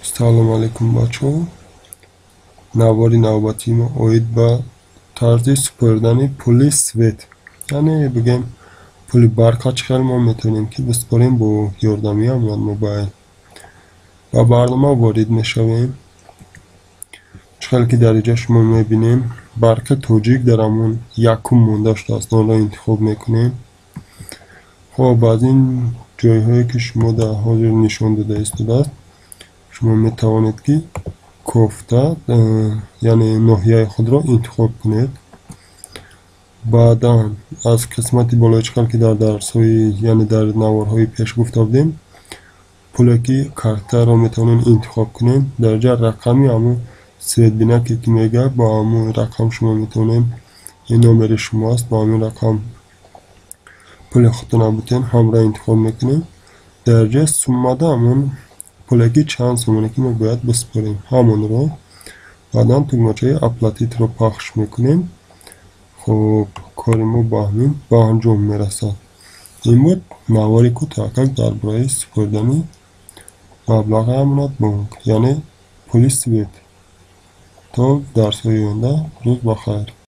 Салом алейкум, бачаҳо! Навори навбатии мо оид ба тарзи супоридани пули свет, яъне бигӯем, пули барқа чӣ хел мо метавонем, ки бисупорем бо ёрдами Амонат Мобайл. Ба барнома ворид мешавем. Чӣ хел ки дар инҷа шумо мебинем, Барқи Тоҷик дар ҳамон якум монда шудааст, онро интихоб мекунем. Хоб, аз ин ҷойҳое, ки шумо дар ҳозир нишон дода истодааст, шумо метавонед, ки кофта, яъне ноҳияи худро интихоб кунед. Баъдан аз қисмати болои, чӣ хел ки дар дарсҳои, яъне дар наворҳои пеш гуфта будем, пуле ки картаро метавонем интихоб кунем. Дар инҷа рақами ҳамун светбинаке, ки мегӯяд, бо ҳамун рақам шумо метавонем, ин номери шумо аст, бо ҳамин рақам пули худтонро бутен, ҳамро интихоб мекунем. Дар ҷои суммада ҳамон пуле, ки чанд сомоне ки мо бояд бисупорем, ҳамонро, баъдан тугмачаи «Оплатить» ро пахш мекунем. Хуб, кори мо ба ҳамин ба анҷом мерасад. Ин буд навори кӯтоҳакак дар бораи супоридани маблағи Амонатбонк, яъне пули свет. То дарсҳои оянда, рӯз ба хайр.